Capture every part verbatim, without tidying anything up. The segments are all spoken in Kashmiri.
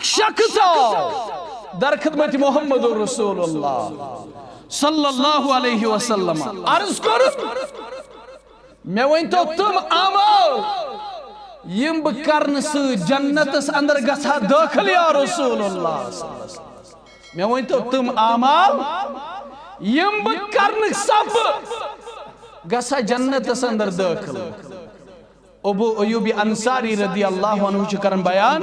شخص آو در خدمت محمد رسول اللہ صلی اللہ علیہ وسلم، عرض کوٚرُن، مےٚ ؤنۍ تو تِم اعمال یِم بہٕ کرنہٕ سۭتۍ جنتس اندر گژھٕ ہا دٲخل یا رسول اللہ۔ مےٚ ؤنۍ تو تِم اعمال یِم بہٕ کرنہٕ سببہٕ گژھٕ ہا جنتس اندر دٲخل۔ ابو ایوب انصاری رضی اللہ عنہ چھُ کران بیان،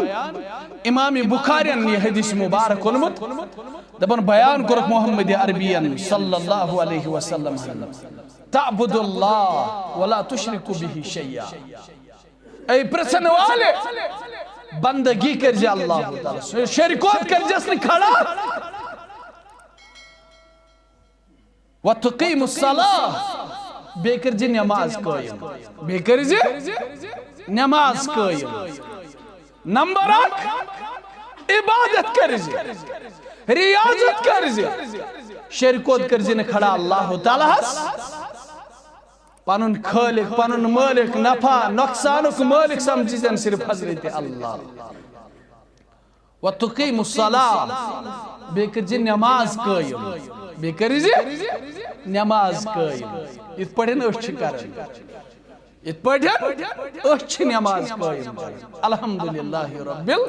امام بخارین یہِ حدیث مبارک اوٚنمُت، دپان بیان کوٚرُکھ محمد عربین صلی اللہ علیہ وسلم، تعبد اللہ ولا تشرک بہ شیئا۔ اے پرژھن والے، بندگی کٔرزِ اللہ تعالیٰ سٕنٛز، شرکوت کٔرزٮ۪س نہٕ کھڑا۔ وتقیم الصلاۃ، بیٚیہِ کٔرزِ نماز قٲیِم، بیٚیہِ کٔرزِ نماز قٲیِم۔ نمبر اکھ، عبادت کٔرزِ، ریاضت کٔرزِ، شرکوت کٔرزِ نہٕ کھڑا اللہ تعالیٰ ہس۔ پنُن خالق، پنُن مالک، نفع نقصانُک مالک سمجھزٮ۪ن صرف حضرت اللہ۔ وتقیم الصلاۃ، بیٚیہِ کٔرزِ نماز قٲیِم، بیٚیہِ کٔرزِ نماز قٲیِم۔ یِتھ پٲٹھۍ أسۍ چھِ کران، یِتھ پٲٹھۍ أسۍ چھِ نماز قٲیِم کران۔ الحمدللہ رب ال۔